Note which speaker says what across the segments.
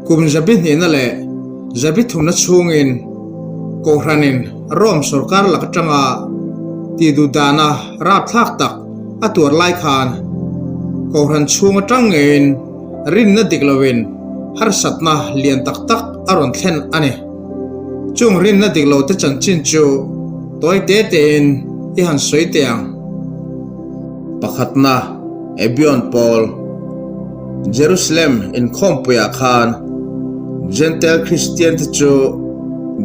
Speaker 1: Kum zabi hnihna leh zabi thumna chhungin Kohhranin Rome sorkar lak atanga tihduh dana rapthlak tak a tuar lai khan Kohhran chhung atang ngeiin rinna dik loin harsatna lian tak tak a rawn thlen a ni. Chung rinna dik lote chanchin chu tawi te tein i han sawi teh ang. Pakhatna, Ebion Pawl, Jerusalem inkhawmpuiah khan Jentail Kristiante chu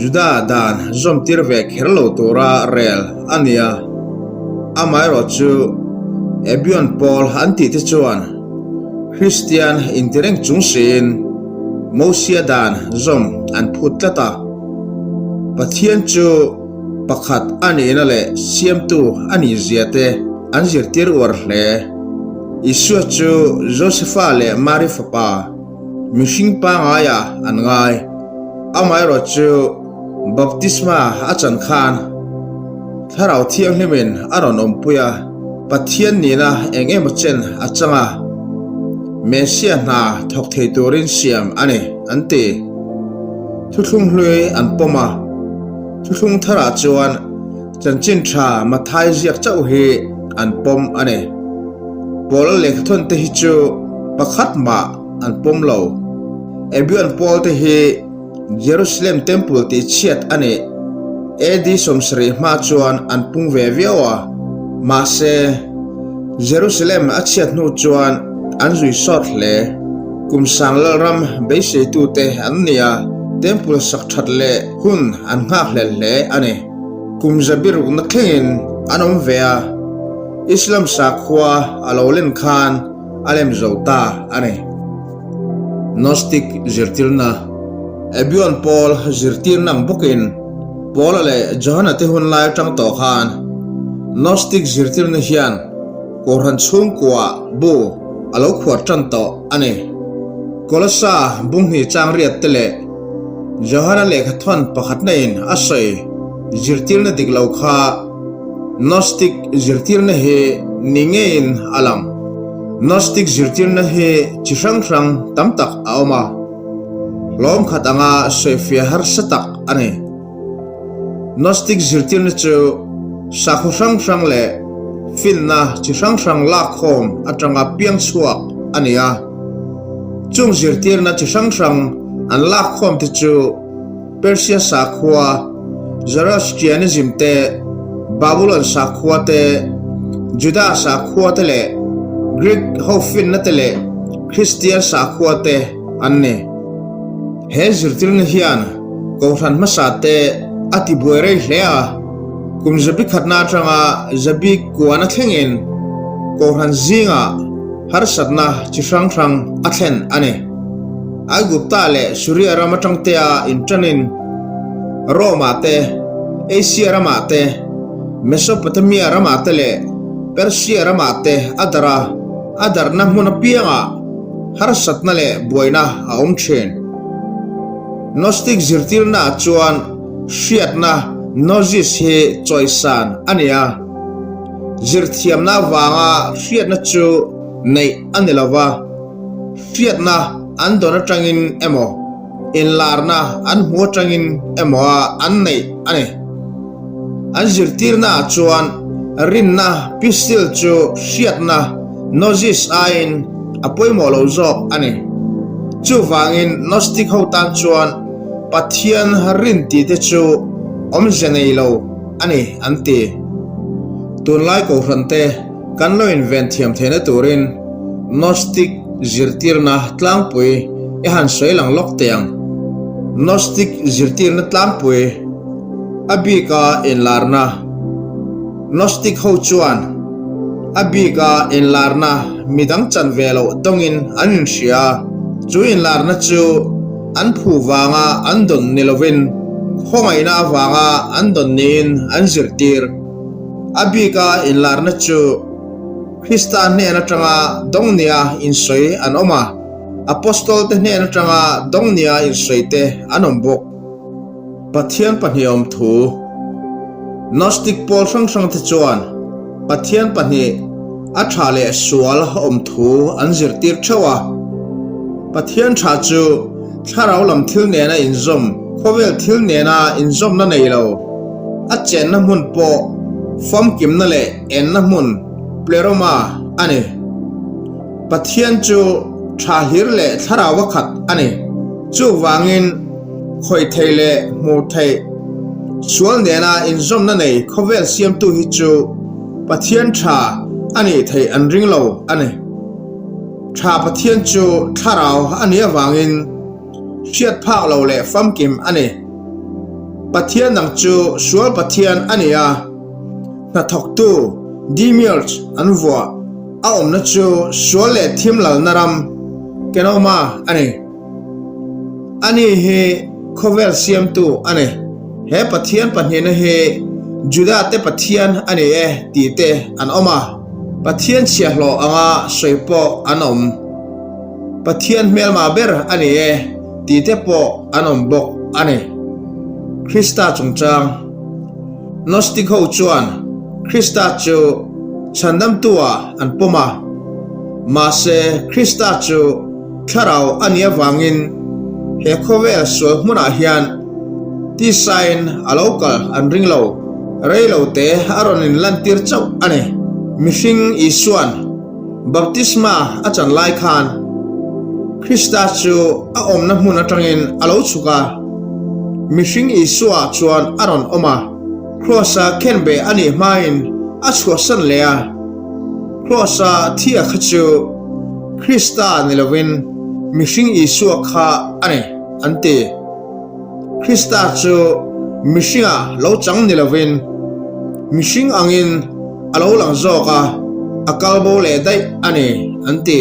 Speaker 1: Juda dan zawmtir ve kher lo tura rel a ni a. Amaherawhchu, Ebion Pawl an tihte chuan Kristian intireng chung siin Mosia dan zawm an phut tlat a. Pathian chu pakhat a nihna leh siamtu a nihzia te an zirtir uar hle. Isua chu Josefa leh Mari fapa, mihring pangaia an ngai. Amaherawh chu baptisma a chan khan Thlarau Thianghlimin a rawn awmpui a, Pathian nihna eng emaw chen a chang a, Messia hna thawk thei turin siam a ni, an ti. Thuthlung hlui an pawm a, thuthlung tharah chuan chanchin tha Mathai ziak chauh hi an pawm a ni. Paula lehkhathawn te hi chu pakhat mah an pawm lo. Ebion Paul te hi Jerusalem Temple tih chhiat a nih AD 70 hma chuan an pung ve viau a, mahse Jerusalem a chhiat hnu chuan an zui sawt hle. Kum sang Lalram beiseitute an ni a, Temple sak that leh hun an nghakhlel hle a ni. Kum zabi rukna thlengin an awm ve a, Islam sakhua a lo len khan a lem zo ta a ni. Gnostic zirtirna, Ebion pawl zirtirna ang bawkin Paula leh Johana te hun lai atang tawh khan Gnostic zirtirna hian Kohhran chhungkua bu a lo khuar tan tawh a ni. Kolossa bunghnih chang riat te leh Johana lehkhathawn pakhatna in a sawi zirtirna dik lo kha Gnostic zirtirna hi ni ngeiin a lang. Gnostic zirtirna hi chi hrang hrang tam tak a awm a, hlawm khat anga sawifiah harsa tak a ni. Gnostic zirtirna chu sakhaw hrang hrang leh finna chi hrang hrang lakkhawm atanga piang chhuak a ni a. Chung zirtirna chi hrang hrang an lakkhawm te chu Persia sakhua, Zoroastrianism te, Babylon sakhua te, Juda sakhua te leh Greek ho finna te leh Kristian sakhua te an ni. He zirtirna hian Kohhran hmasa te a ti buai rei hle a, kum zabi khatna atanga zabi kuana thlengin Kohhran zingah harsatna chi hrang hrang a thlen a ni. Aigupta leh Suria ram atang tea inṭanin Rome-ah te, Asia ramah te, Mesopotamia ramah te leh Persia ramah te a darh a, a darhna hmun apiangah harsatna leh buaina a awm ṭhin. Gnostic zirtirnaah chuan hriatna, gnosis, hi chawisan a ni a. Zirthiamna avanga hriatna chu neih a ni lo va, hriatna an dawn atangin emaw, inlarna an hmu atangin emaw a an neih a ni. An zirtirnaah chuan rinna pistil chu hriatna, gnosis, aiin a pawimawh lo zawk a ni. Chuvangin Gnostic ho tan chuan Pathian rin tihte chu awmze nei lo a ni an ti. Tunlai Kohhrante kan lo inven thiam theihna turin Gnostic zirtirna tlangpui i han sawi lang lawk teh ang. Gnostic zirtirna tlangpui a bika inlarna. Gnostic ho chuan a bika inlarna midang chan ve loh dawngin an inhria a, chu inlarna chu an phu vanga an dawn ni lovin khawngaihna avanga an dawn niin an zirtir. A bika inlarna chu Krista hnen atanga dawng nia insawi an awm a, Apostol te hnen atanga dawng nia insawi te an awm bawk. Pathian pahnih awm thu. Gnostic pawl hrang hrang te chuan Pathian pahnih a tha leh sual awm thu an zirtir theuh a. Pathian tha chu. Thlarau lam thil nena inzawm, khawvel thil nena inzawmna nei lo, a chenna hmun pawh famkimna leh enna hmun, pleroma, a ni. Pathian chu tha hlir leh thlarau a khat a ni. Chuvangin, khawih thei leh hmuh theih sual nena inzawmna nei khawvel siamtu hi chu Pathian tha a nih theih an ring lo a ni. Tha Pathian chu thlarau a nih avangin hriat phak lo leh famkim a ni. Pathian dang chu sual Pathian a ni a, hnathawktu, demiurge, an vuah a awmna chu sual leh thim lalna ram, kenoma, a ni. Ani hi khawvel siamtu a ni. He Pathian pahnihna hi Juda te Pathian a ni e tih te an awm a. Pathian chhiahhlawh anga sawi pawh an awm. Pathian hmelma ber a ni e tih te pawh an awm bawk a ni. Krista chungchang Gnostic ho chuan Krista chu chhandamtu ah an pawm a, mahse Krista chu Thlarau a nih avangin he khawvel sual hmunah hian tisain a lo kal an ring lo. Rei lo te a rawn inlantir chauh a ni. Mihring Isua'n baptisma a chan lai khan Krista chu a awmna hmun atangin a lo chhuk a, mihring Isua chuan a rawn awm a, Kraws-a khenbeh a nih hmain a chhuahsan leh a. Kraws-a thia kha chu Krista ni lovin mihring Isua kha a ni, an ti. Krista chu mihringa lo chang ni lovin mihring angin a lo lang zawk a, a kal bo leh daih a ni, an ti.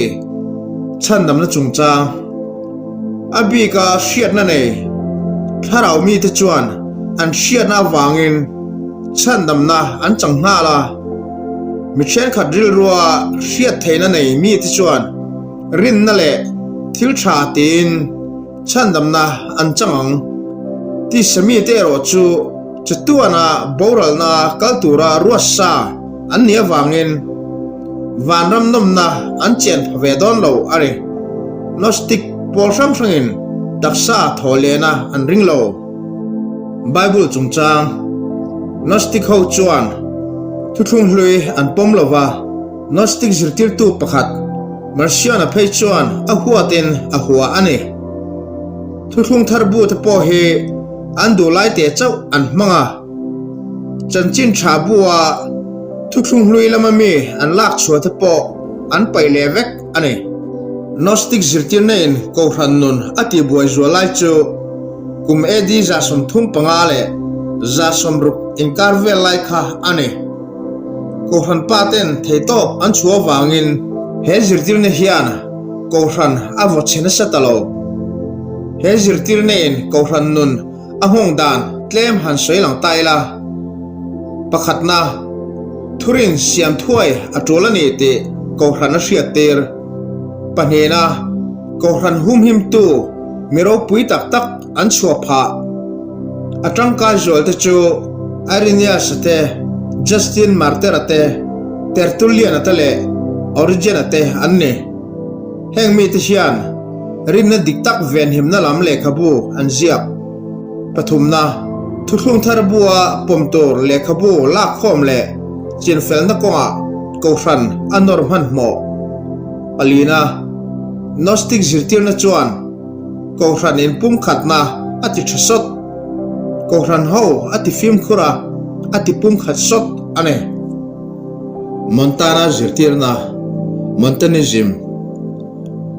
Speaker 1: Chhandamna chungchang a bika hriatna nei thlarau mite chuan an hriatna avangin chhandamna an chang nghal a. Mi thenkhat rilrua hriat theihna nei mite chuan rinna leh thil tha tiin chhandamna an chang ang. Tisa mite erawh chu chatuana boralna kal tura ruatsa an nih avangin vanram nawmna an chen pha ve dawn lo a ni. Gnostic pawl hrang hrangin taksa thaw lehna an ring lo. Bible chungchang Gnostic ho chuan thuthlung hlui an pawm lo va, Gnostic zirtirtu pakhat Marcion-a phei chuan a huatin a hua a ni. Thuthlung thar bu te pawh hi an duh lai teh chauh an hmang a, chanchin tha bua thuthlung hlui lama mi an lak chhuah te pawh an paih leh vek a ni. Gnostic zirtirna in Kohhran nun a tihbuai zual lai chu kum AD 35 leh 60 inkar vel lai kha a ni. Kohhran pa ten theihtawp an chhuah avangin he zirtirna hian Kohhran a vaw chhe nasa ta lo. He zirtirna in Kohhran nun A nghawng dan tlem han sawi lang ta ila, pakhatna, thurin siam thuai a tul a ni tih Kohhran a hriat tir. Pahnihna, Kohhran humhimtu mi ropui tak tak an chhuah phah. A tangkai zual te chu Irenaeus-a te, Justin Martyr-a te, Tertullian-a te leh Origen-a te an ni. Heng mite hian rinna dik tak venhimna lam lehkhabu an ziak. Pathumna, Thuthlung thar bua pawm tur lehkhabu lakkhawm leh chinfelna kawngah Kohhran a nawr hmanhmawh. Palina, Gnostic zirtirna chuan Kohhran inpumkhatna a ti tha sawt. Kohhran ho a ti fimkhur a, a ti pumkhat sawt a ni. Montana zirtirna, Montanism,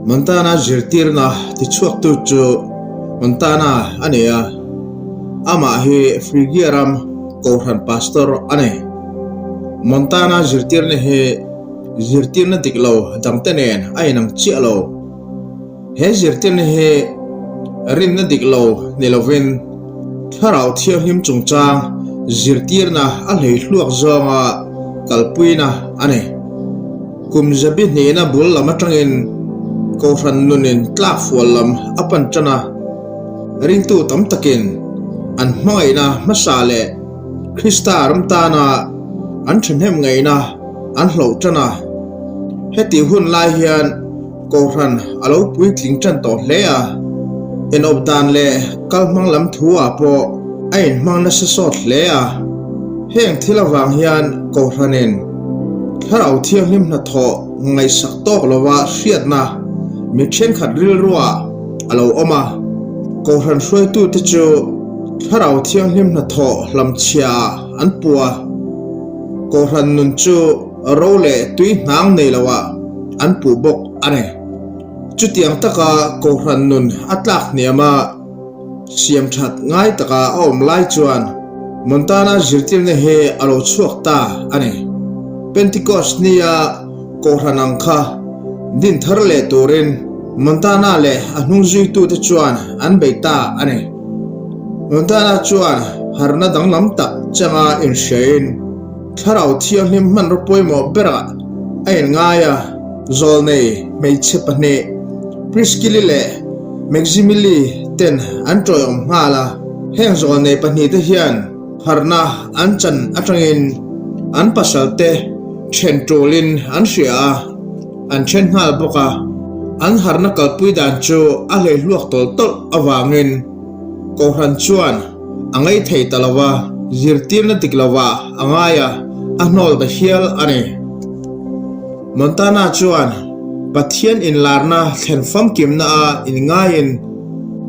Speaker 1: Montana zirtirna tichhuaktu chu Montana a ni a, amah hi Phrygia ram Kohhran pastor a ni. Montana zirtirna hi zirtirna dik lo dangte nen a inang chiah lo. He zirtirna hi rinna dik lo ni lovin Thlarau Thianghlim chungchang zirtirna a hlei hluak zawnga kalpuina a ni. Kum zabi hnihna bul lam atangin Kohhran nunin tlak fual lam a pan tan a, ringtu tam takin an hmangaihna hmasa leh Krista ram tana an thahnem ngaihna an hloh tan a. Hetih hun lai hian Kohhran a lo puitling tan tawh hle a. Inawp dan leh kalhmang lam thu ah pawh a inhmang nasa sawt hle a. Heng thil avang hian Kohhranin Thlarau Thianghlim hnathawh ngaihsak tawk lova hriatna mi thenkhat rilruah a lo awm a. Kohhran hruaitute chu Thlarau Thianghlim hnathawh hlamchhiaah an pu a. Kohhran nun chu ro leh tui hnang nei loah an puh bawk a ni. Chutiang taka Kohhran nun a tlak hniam a, siam that ngai taka a awm lai chuan Montana zirtirna hi a lo chhuak ta a ni. Pentecost nia Kohhran ang kha din thar leh turin Montana leh a hnungzuitute chuan an bei ta a ni. Montana chuan harna danglam tak changa inhriain, Thlarau Thianghlim hmanraw pawimawh berah a inngai a, zawlnei hmeichhe pahnih Priskili leh Maximili ten an tawiawm nghal a. Heng zawlnei pahnihte hian harhna an chan atangin an pasalte then tulin an hria a, an then nghal bawk a. An harhna kalpui dan chu a hleihluak tawlh tawlh avangin Kohhran chuan A ngaih thei ta lo va, zirtirna dik lovah a ngai a, a hnawl ta hial a ni. Montana chuan Pathian inlarna thlen famkimna a inngaiin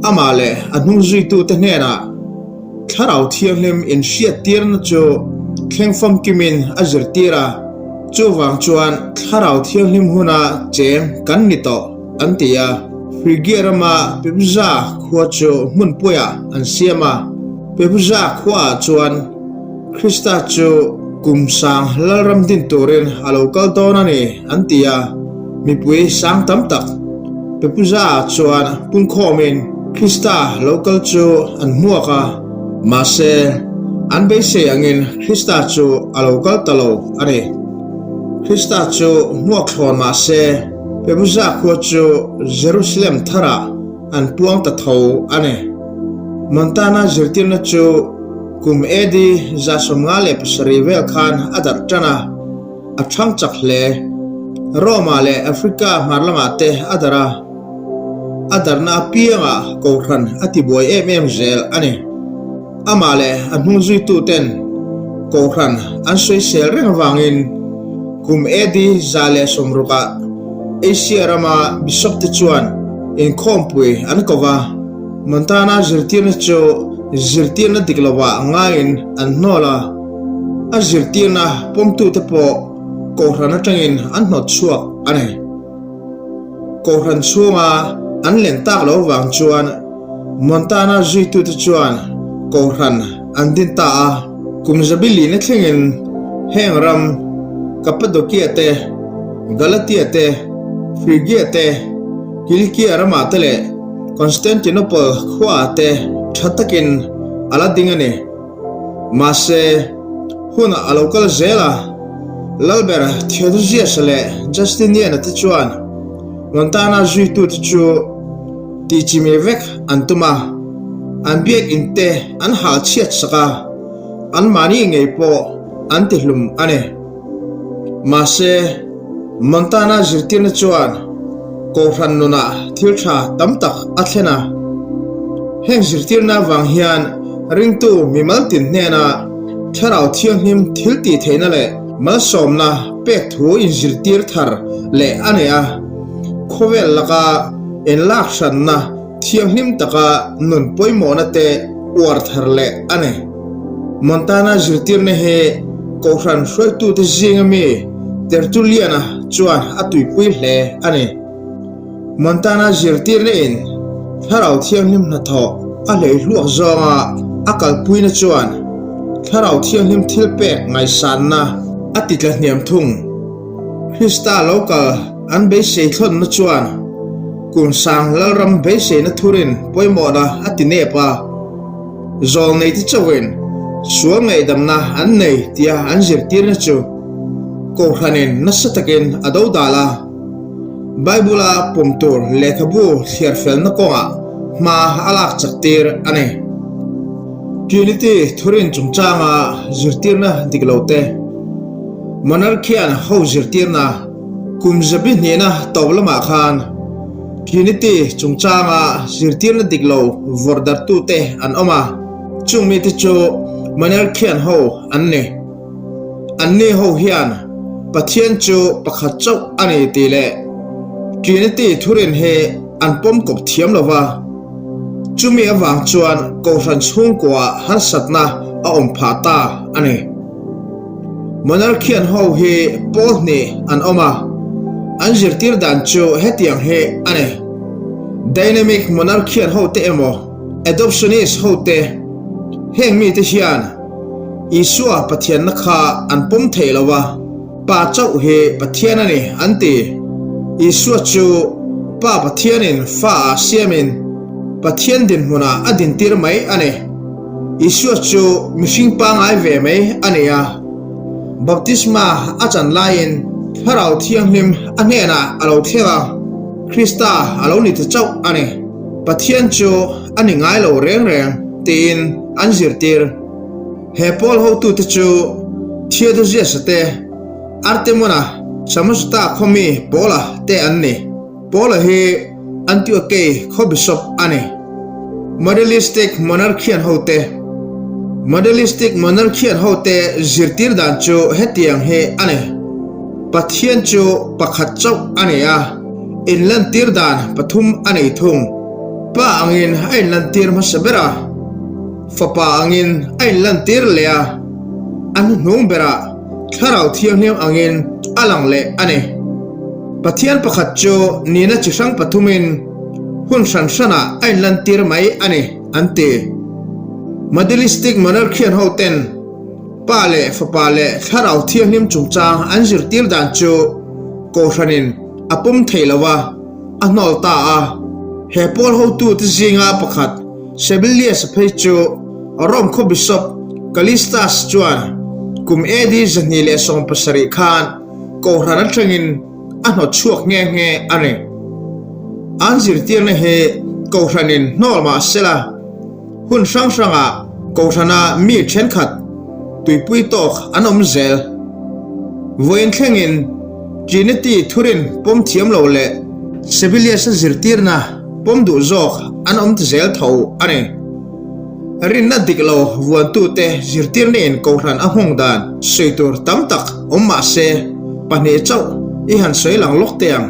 Speaker 1: amah leh a hnungzuitute hnenah Thlarau Thianghlim inhriattirna chu thleng famkimin a zirtir a, chuvang chuan Thlarau Thianghlim huna cheng kan ni tawh an ti a. Phrygia rama Pebza khua chu hmunpuiah an siam a. Pebza khuaah chuan Krista chu kum sang lalram din turin a lo kal dawn a ni an ti a. Mipui sang tam tak Pepuza-ah chuan punkhawmin Krista lo kal chu an hmuak a. Mahse, an beisei angin Krista chu a lo kal ta lo a ni. Krista chu hmuak thlawn mah se, Pebuza khua chu Jerusalem tharah an puang ta tho a ni. Montana zirtirna chu kum AD 57 vel khan a darh tan a, a thang chak hle. Rome-ah leh Africa hmar lamah te a darh a, a darhna apiangah kohhran a tibuai em em zel a ni. Amah leh a hnungzuituten Kohhran an sawisel reng avangin kum AD 160 ah Asia rama Bishop te chuan inkhawmpui an ko va, Montana zirtirna chu zirtirna dik lovah ngaiin an hnawl a, a zirtirna pawmtute pawh Kohhran atangin an hnawt chhuak a ni. Kohhran chhunga an len tak lo vang chuan Montana zuitute chuan Kohhran an din ta a. Kum zabilina thlengin heng ram Cappadocia te, Galatia te, Phrygia te, Kilikia ramah te leh Constantinople khuaah te tha takin a la ding a ni. Mahse, hun a lo kal zel a, Lalber Theodosius-a leh Justinian-a te chuan Montana zuitute chu tihchimih vek an tum a, an biakinn te an hal chhiat sak a, anmahni ngei pawh an tihlum a ni. Mahse, Montana zirtirna chuan Kohhran nunah thil tha tam tak a thlen a. Heng zirtirna avang hian ringtu mimal tin hnena Thlarau Thianghlim thil tih theihna leh malsawmna pek thu inzirtir thar leh a nei a. Khawvel laka inlak hranna thianghlim taka nun pawimawhna te uar thar leh a ni. Montana zirtirna hi Kohhran hruaitute zinga mi Tertullian-a chuan a tuipui hle a ni. Montana zirtirna in Thlarau Thianghlim hnathawh a hleihluak zawnga a kalpuina chuan Thlarau Thianghlim thilpek ngaihsanna a titla hniam thung. Krista lo kal an beisei thlawnna chuan kum sang Lalram beiseina thurin pawimawhna a ti nep a. Zawlneite chauhin sual ngaihdamna an nei tia an zirtirna chu Kohhranin nasa takin a dodal a. Bible-a pawm tur lehkhabu thliar felna kawngah hma a lak chak tir a ni. Trinity thurin chungchanga zirtirna dik lo te, Monarchian ho zirtirna kum zabi hnihna tawp lamah khan. Trinity chungchanga zirtirna dik lo vawrh darhtute an awm a, chung mite chu Monarchian ho an ni. Anni ho hian Pathian chu pakhat chauh a ni tih leh Trinity thurin hi an pawm kawp thiam lo va, chumi avang chuan Kohhran chhungkuaah harsatna a awm phah ta a ni. Monarchian ho hi pawl hnih an awm a, an zirtir dan chu hetiang hi a ni, Dynamic Monarchian hote emaw Adoptionist hote, heng mite hian Isua Pathianna kha an pawm thei lo a, Pa chauh hi Pathian a ni an ti. Isua chu Pa Pathianin fa ah siamin Pathian dinhmunah a dintir mai a ni. Isua chu mihring pangngai ve mai a ni a, baptisma a chan laiin Thlarau Thianghlim a hnenah a lo thleng a, Krista a lo ni ta chauh a ni. Pathian chu a ni ngai lo reng reng tiin an zirtir. He pawl hotute chu Theodosius-a te, Artemon-a, Samosata khaw mi Paula te an ni. Paula hi Antiochei khaw bishop a ni. Modelistic Monarchian hote Modelistic Monarchian hote zirtir dan chu hetiang hi a ni, Pathian chu pakhat chauh a ni a, inlantir dan pathum a nei thung. Pa angin a inlantir hmasa ber a. Fapa angin a inlantir leh a, a hnuhnung berah Thlarau Thianghlim angin a lang leh a ni. Pathian pakhat chu nihna chi hrang pathumin hun hran hranah a inlantir mai a ni, an ti. Modelistic Monarchian hoten Pa leh Fapa leh Thlarau Thianghlim chungchang an zirtir dan chu Kohhranin a pawm thei lo a, a hnawl ta a. He pawl hotute zinga pakhat Sabellius phei chu Rome khaw Bishop Callistus chuan kum AD 270 khan Kohhran atangin a hnawt chhuak nghe nghe a ni. An zirtirna hi Kohhranin hnawl mah sela, hun hrang hrangah Kohhrana mi thenkhat tuipui tawk an awm zel. Vawiin thlengin Trinity thurin pawm thiam lo leh Sabellius-a zirtirna pawm duh zawk an awm ti zel tho a ni. Rinna dik lo vuantute zirtirna in Kohhran a nghawng dan sawi tur tam tak awm mah se, pahnih chauh i han sawi lang lawk teh ang.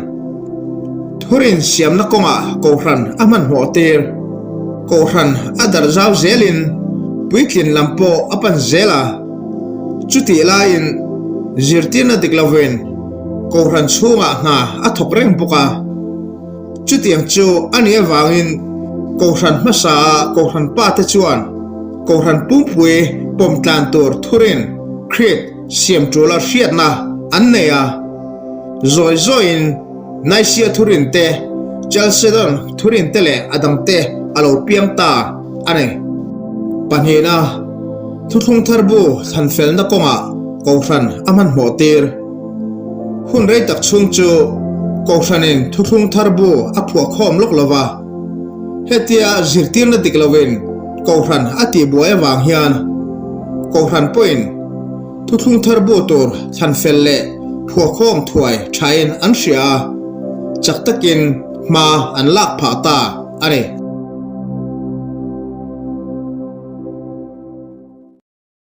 Speaker 1: Thurin siamna kawngah Kohhran a hmanhmawh tir. Kohhran a darh zau zelin puitlin lam pawh a pan zel a. Chutih laiin zirtirna dik lovin Kohhran chhungah hna a thawk reng bawk a. Chutiang chu a nih avangin Kohhran hmasaa Kohhran pate chuan Kohhran pumpui pawm tlan tur thurin, creed, siam ṭula hriatna an nei a. Zawi zawiin Nicaea thurin te, Chalcedon thurin te leh a dangte a lo piang ta a ni. Pahnihna, Thuthlung thar bu thlanfelna kawngah Kohhran a hmanhmawh tir. Hun rei tak chhung chu Kohhranin thuthlung thar bu a phuah khawm lawk lo va. Hetia zirtirna dik lovin Kohhran a tihbuai avang hian Kohhran pawhin thuthlung thar bu tur thlan fel leh phuah khawm thuai thain an hria a, chak takin hma an lak phah ta a ni.